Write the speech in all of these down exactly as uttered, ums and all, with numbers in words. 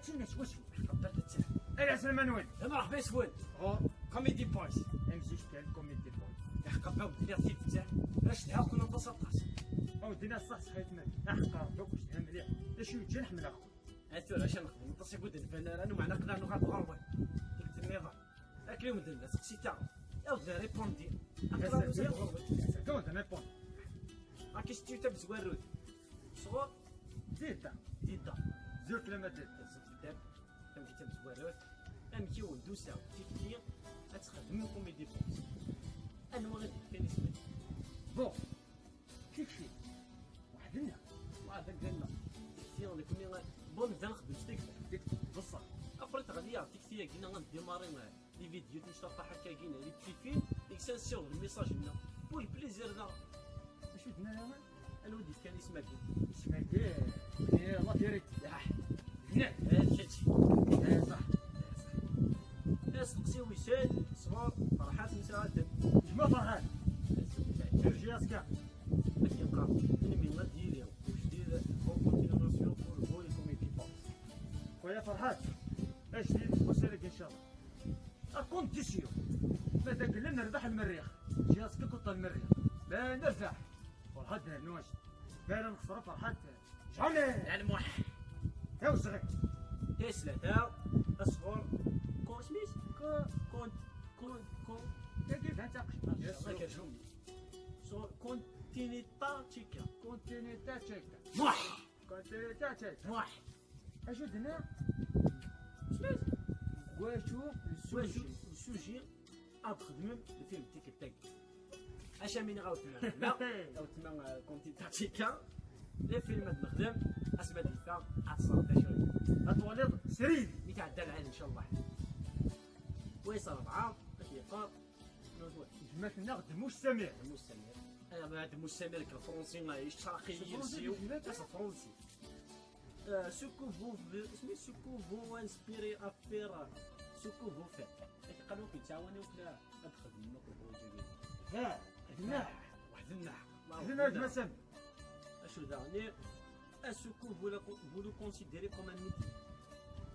Suna swaswa. Qebel tettar. Ala, sselma-nwen. Mṛeḥba yes-wen. Ɣur Comedy Boys. Amzic kan Comedy Boys. Iḥeqqa bab diri tidet. Acu d haqqen aṭas aṭas. Aw, dina ṣṣeḥ ṣṣeḥ yetman. Aḥeqqa Ṛebbi akk cedha mliḥ. D acu yeǧǧan ḥemmleɣ-ken. A tura acu nexdem? Aṭas i guden fan ara numeɛna aql-aɣ nuɣal ɣer-wen. Tikkelt nniḍen. Akken i wen-d-nenna, seqsi-ta. Aw d répondu. Aql-aɣ nuẓal ɣer-wen. Akken i wen-d-nrépondu. La question tamezwarut. Sɣur Dida. Dida. Zut lama dida. Zut dida. Amek i tamezwarut? Amek i wen-d-tusa tikti ad txedmem Comedy Boys? Anwa i d-yefkan isem-agi? Bon, tikti. Weḥd-nneɣ. Weḥd-nneɣ. Tikti, nekkni, bon, nebda nxeddem s tikti. Tikti, beṣṣeḥ. Après, teɣli-yaɣ tikti-agi, neɣ ad ndémarrer, eh, les vidéos, timecṭaṭ ḥakkagi, les petits films, deg-s ad nessiweḍ lmessage-nneɣ. Pour le plaisir-nneɣ. Acu d-nnan? Anwa i d-yefkan isem-agi? Isem-agi, eh, la vérité. Ah. Nnan. Eh, kečč. Eh, ṣaḥ. Asteqsi wis sin, sɣur Ferḥat Msaɛden. Gma Ferḥat. Sergi Askar. Ad yeqqar, melmi ad d-yili ujdid, en continuation pour vous les Comedy Boys. خويا فرحات، اجديد وسالك ان شاء الله. اكونديسيون، ماذا قلنا نربح المريخ؟ جهاز كيكوطا المريخ، لا نربح. فرحات نواش، لا نخسر فرحات. جامي. على الموح. هاو صغير. تسلا تاو. اصفر. كون سميس؟ كون. كون. كون. كون. تاكي فهمت؟ الله يكرههم. صور كونتينيتا تشيكا. كونتينيتا تشيكا. موح. كونتينيتا تشيكا. موح. اش درنا؟ سميت؟ واشو واشو السوجي؟ السوجي غتخدمم الفيلم تيك تاك. اش امين غاوتنا؟ لا، غاوتنا كونتينيتا تشيكا. لي فيلم غاد نخدم، اش ما ديتا، غتصرف شويه. غتولد سريد. يتعدى العين ان شاء الله. ويصل أربعة، غتيقار. جمعتنا غد موش سمير. غد موش سمير. ايوا، غد موش سمير كفرنسي، يشتاقي يلسيو. فرنسي. آه، ce que vous, سمي ce que vous inspirez à faire, ce que vous faites. قالوا لك تعاونوا كنا ادخل منك البروجي. ها، هنا. واحد الناح. هنا جمع سمير. اشو داغني؟ Est-ce que vous le, vous le considérez comme un métier?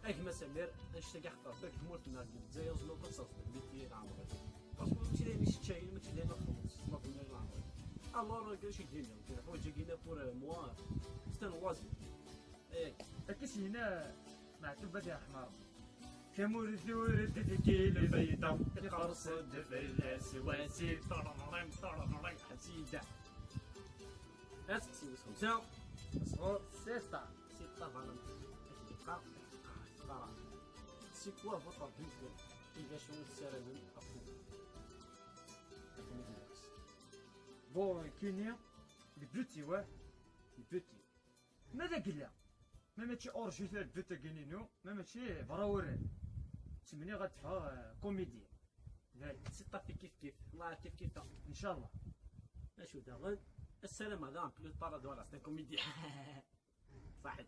اك ما سمير، اش تلقى حتى في تمورتنا ديال الجزائر زعما كتصرف الميتي العمري. باسكو ماشي دايما شي تشاين، ماشي دايما خمس، ما كنا العمري. الور كاع شي دينيا، كاين حوايج كاينه pour moi, c'est un loisir. ايه. اكيس هنا معتوب هذا حمار. كمور ثور تذكي البيضة، تقرصد في الأسواسي، طرمرم، طرمرم، حسيدة. اسقسي وسخمسة. صغور. سيستا. سيستا فالنت. كتبقى تقرا. C'est quoi votre but de l'évasion de cérémonie à Foucault? بون، كينيا البوتي، واه. البوتي. ماذا قلنا؟ ما ماشي اورجينال البوتي كينينو، ما ماشي برا ورا. تسمني غتفها كوميديا. سي طافي كيف كيف، الله كيف كيف. ان شاء الله. اشو داغن؟ السلام هذا بلو طارد ولا سي كوميدي. صحيح.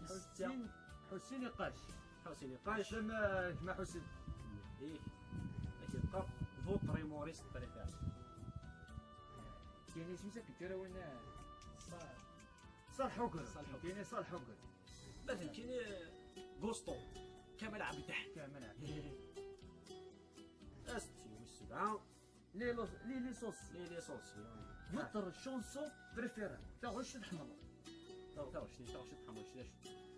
حسين، حسين يقاش. حسين يقاش. سما كما حسين. ايه. اش يبقى؟ فوتر هيموريست بريفير. كاين اسم ساكن كرا وين؟ صالح. صالح حكر. صالح حكر. كاين صالح حكر. مثلا كاين غوستو. كمال عبد الحي. كمال عبد الحي. استي والسبعة. لي لوس-، لي لي سوس. لي لي سوس، يا. Votre chanson préférée. تا واش تحمل؟ تا، تا واش، تا واش تحمل، واش، واش؟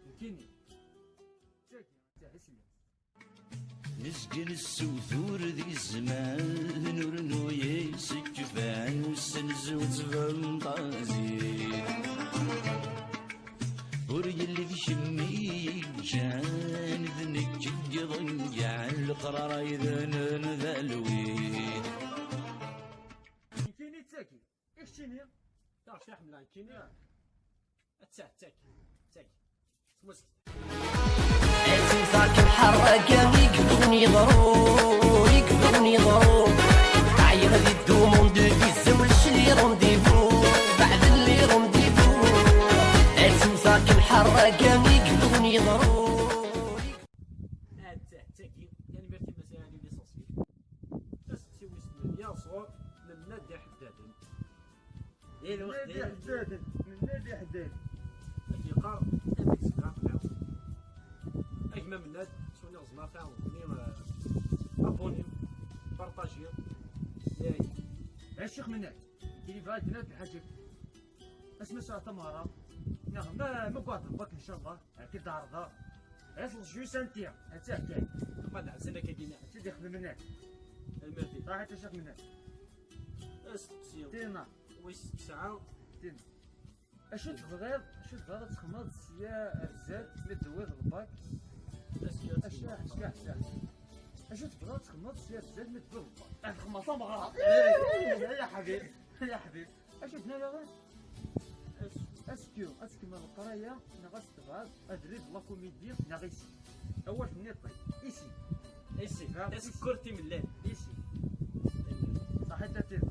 فهمتيني؟ تاكي، تاع اسمي. Nezgen ssewtur di zzman, ur nuyi sekfan, ussenzu ttbenṭazit. Ur yelli d kemm i yeǧǧan, d nekk i iḍeyyɛen leqrar ay d nn d alwi. Nekkini d tagi. I keččini? Taɣect iḥemmleɣ nekkini. Atta, d tagi. D tagi. Tmuzegt. Ad tewteɣ kan ḥerraga i yewwḍen yeḍru, i yewwḍen yeḍru. Ɛyiɣ di ddumond di zzewlec li rendez-vous, beɛden li rendez-vous. Ad tewteɣ kan ḥerraga i yewwḍen yeḍru. Atta, d tagi. Tanemmirt i Mass Ali L'essentiel. Aseqsi wis tmanya sɣur Mennad Iḥeddaden. Nadi Ḥeddad, Nadi Ḥeddad. Ad yeqqar, amek tebɣa tɛawen. Ma mennad, suni ɣezmar taɛawni, abonné, partager. Yay. A Ccix Mennad, kini bɣa ad d-nad lḥaǧa. Asma sɛa tamara, neɣ ma, ma gwaɛd lbak, ncallah, ad k-id-ɛerḍeɣ. Ad tleẓ juste un tiers, ad tt-id-ɛerḍeɣ. Ma d-ɛsen akka dina. Ad tt-id-ixdem Mennad. Almerdi. Raḥet a Ccix Mennad. Asteqsi. Tina. Wis tesɛa. Tina. Acu tebɣiḍ, acu tebɣiḍ ad txedmeḍ sya ar zdat mi d-tewwiḍ lbak? Acu, acu, acu, acu, acu tebɣiḍ ad txedmeḍ sya ar zdat mi d-tewwiḍ lbak? Ad xedmeɣ tameɣra. Eh, eh, eh, ya ḥbib, ya ḥbib. Acu d-nniɣ daɣen? Est-ce que ad tkemmel leqraya neɣ ad tebɛed abrid n la comédie neɣ ici? Awal nniḍen, ici. Ici. Ɣer ici. Tasekkurt timellal. Ici. Saḥit a Tim.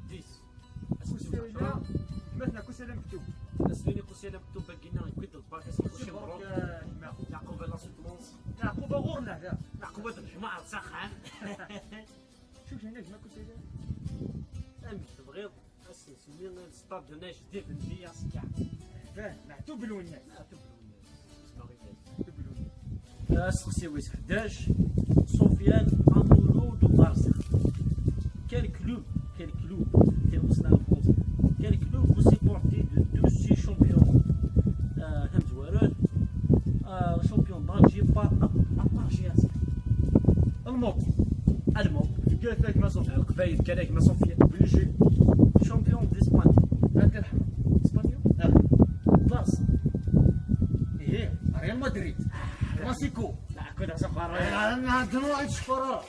Dix. Kussayla, matna kussayla mektub. Aswini kussayla mektub, bagina yewwi-d lbarka, asmi kussayla mektub. Yeɛqub la soutenance. Yeɛqub ɣur-neɣ da. Yeɛqub ad nḥemmar s axxam. Šuf hna gma kussayla. Amek tebɣiḍ ad s-nsemmi stade de neige de Benji ass-a? Bah, Meɛtub Lwennas. Meɛtub Lwennas. Asteqsi wis ḥdac, Sofiane Amourou du Barça. Quel club, quel club, quel club vous supportez de tous ces champions? Euh, Hamzouarot, euh, champion d'Alger, pas à, à part G S. Allemande. Allemande. Leqbayel kan a gma Sofiane. Belgique. Champion d'Espagne. Inter. Espagnol. Ah. Barça. Real Madrid. Classico. La, كنت أصفر. آه، ما عندنا واحد الشفرة.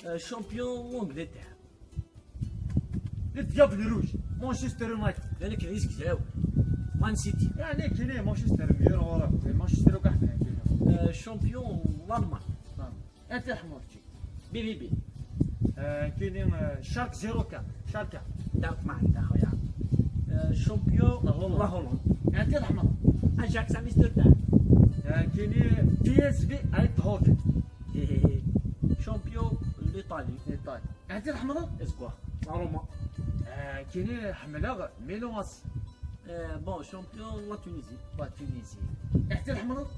Euh, champion d'Angleterre. Le Diable Rouge. Manchester United. ذلك رئيس كتاب. مان سيتي. يعني كيني مانشستر ميور ورا. مانشستر وكاع فيها. Euh, champion l'Allemagne. Inter حمورتي. بي في بي. آه، كاينين، آه، شالك صفر أربعة، شالك. دارت ما عندها خويا. آه، شامبيون لا هولندا. لا هولندا. انت الحمر. اجاكس امستردام. آه، كاينين بي اس في ايندهوفن. شامبيون ليطالي. ايطالي. انت الحمر. اسكوا. لا روما. آه، كاينين حمله ميلوس. آه، بون، شامبيون لا تونيزي. لا تونيزي. احتى الحمراء؟ آه،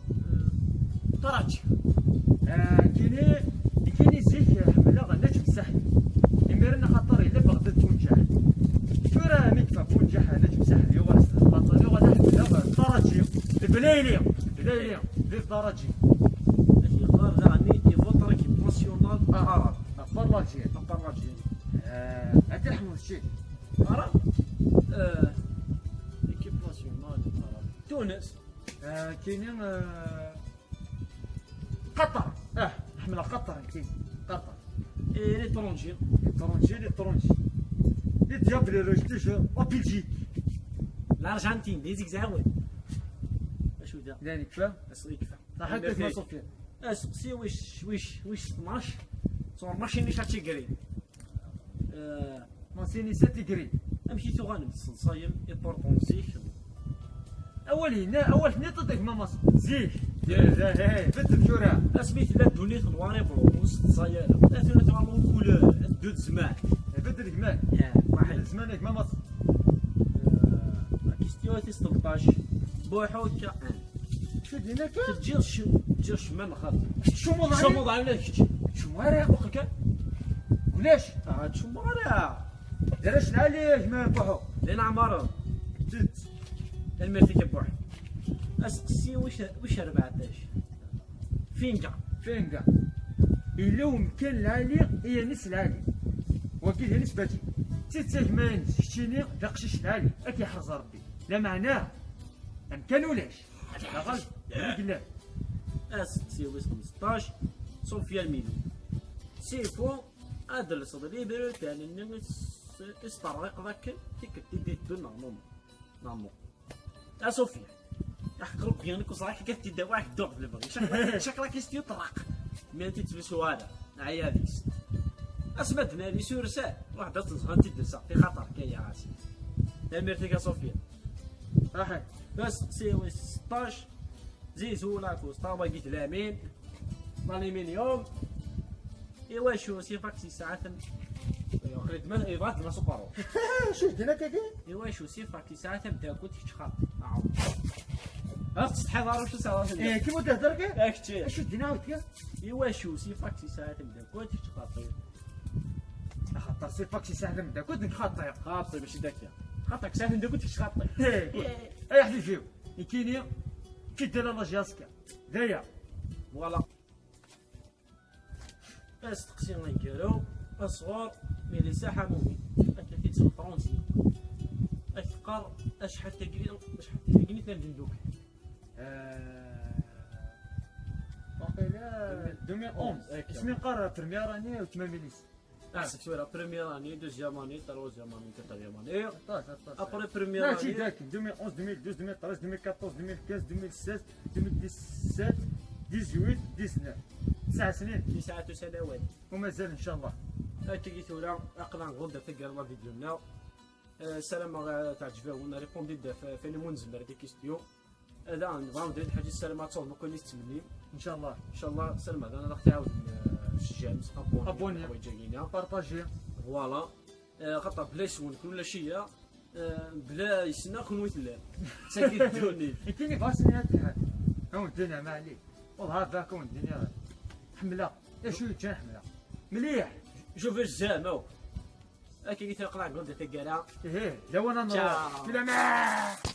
كراج. آه، كيني، كيني زيك حملة نجم ساحل. إميرنا خاطر إلا بغداد تكون جاحد. شو راه ميك فا تكون جاحد نجم ساحل. يوغا خاطر يوغا نحن لا تراجي. بلايلي، بلايلي، دير تراجي. يقال لا نيتي فوتر كي ناسيونال آه. عرب. أبار لاجير. أبار لاجير. آه، أنت الحمد الشيء. عرب؟ آه، ليكيب ناسيونال عرب. تونس. آه، كاينين، آه، قطر. اه، حملة قطر كاين. قطر. اي ليترونجي. ليترونجي، ليترونجي. لي ديابل روج توجور. لا بلجيك. الارجنتين، لي زيكزاوي. اش ودا؟ لا، يكفى. اصلي يكفى. صحيت لك ما صوفيا. اسقسي واش، واش، واش اثناش. صور ماشي نيشا تيغري. آه، ماسيني ساتيغري. امشي تو غانم تصنصايم ايبورطون زيك. اول هنا، اول هنا تطيك ماما زيك. بدل شورا. اسمي لا دوني نواري بلو، وسط صاير. لا توني تمام كولور، دود زمان. بدل زمان. يا، واحد. زمان ماما. آه، كيستيو تسطلطاش. بوحو كا. شو دينا كا؟ تجير شو، تجير شو ما نخاف. شو موضوع؟ شو موضوع عليك؟ شو ما رايح بقى كا؟ ولاش؟ آه، شو ما رايح؟ دراش عليه ما بوحو. لين عمارة. زدت. المرتي كبوح. اسقسي وش، وش أربعتاش؟ فينجا. فينجا. إلا ومكان العالي، هي نس العالي. وكيف نس باتي. تتساك ما ينس، شتيني، داقشيش العالي. أكي حرز ربي. لا معناه. أمكان ولاش؟ لا غلط. يقول لك لا. اسقسي ويس خمسطاش، صوفيا الميلو. سيفو، ادل صدري برو تاني نمس استرق ذاك تيك تدي دون نورمال. نورمال. يا صوفيا. يا حق ربي، أنا كنت صراحة كنت تدي واحد دور في البغي. شكلك، شكلك يستيو طرق. مي أنت تلبسوا هذا. عيا ديس. اسمع دنا لي سور ساه. واحد تزغن تدسا في خطر كي يا راسي. تميرتك يا صوفيا. صحيح. بس سي ستاش. زيزو لاكوستا، باقي ثلامين. الالومنيوم. ايوا شو سي فاكسي ساعات. ايوا خليت من ايوا ما سوبرو. شو دينا كاكي؟ ايوا شو سي فاكسي ساعات بدا كنت تشخط. اعوذ. Ɣas tsetḥiḍ ara, ur tesɛiḍ ara. Eh, kima tehder kan? Akečči. Acu d-dinna awet kan? Iwacu si fax yesɛa tameddakelt kečč xaṭi? Axaṭer si fax yesɛa tameddakelt nekk xaṭi. Xaṭi, mačči d akka. Xaṭi yesɛa tameddakelt kečč xaṭi. Eh, ay aḥbibi-w, nekkini kidda la lajyaska. Daya. Voilà. Asteqsi aneggaru, asɣur Melissa Ḥamumi, akka t-id-sɣefrunsi. Ad k-teqqar acḥal tagri, acḥal tagri n tandenduk. Eh, waqila deux mille onze. Isem-is première année weltma Melissa. Aḥseb tura première année, deuxième année, troisième année, quatrième année. Aṭas, aṭas. Après première année. Mačči d akken, deux mille onze, deux mille douze, deux mille treize, deux mille quatorze, deux mille quinze, deux mille seize, deux mille dix-sept, dix-huit, dix-neuf. Tesɛa snin. Yesɛa tusanawat. Umazal, ncallah. Akka i tura, aql-aɣ ɣur-d taggara la vidéo-nneɣ. Eh, ssarameɣ, eh, teɛǧeb-awen, répondez-d ɣef, ɣef ayen umi nezmer des questions. Daɣen, bɣan d lḥaǧa, ssarameɣ ad tawḍem akk ayen i tettmennim. Ncallah. Ncallah, ssarameɣ daɣen ad aɣ-tɛawdem, eh, s j'aime, s abonné, Abonné. Ḥwayeǧ-agi-nneɣ. Partager. Voilà. Eh, xaṭer bla yes-wen kullec aya, eh, bla yes-neɣ kunwi tellam. Sagi ddunit. Nekkini bɣiɣ ad s-iniɣ ad tḥad. Awen-d-iniɣ ma ɛli. Wellah hada awen-d-iniɣ. Ḥemmleɣ. Acu yeǧǧan ḥemmleɣ. Mliḥ. Jufeɣ zzameɣ. Akka i tura aql-aɣ ɣur-d taggara. Ih, d lawan ad nruḥ. Ciao. Filaman.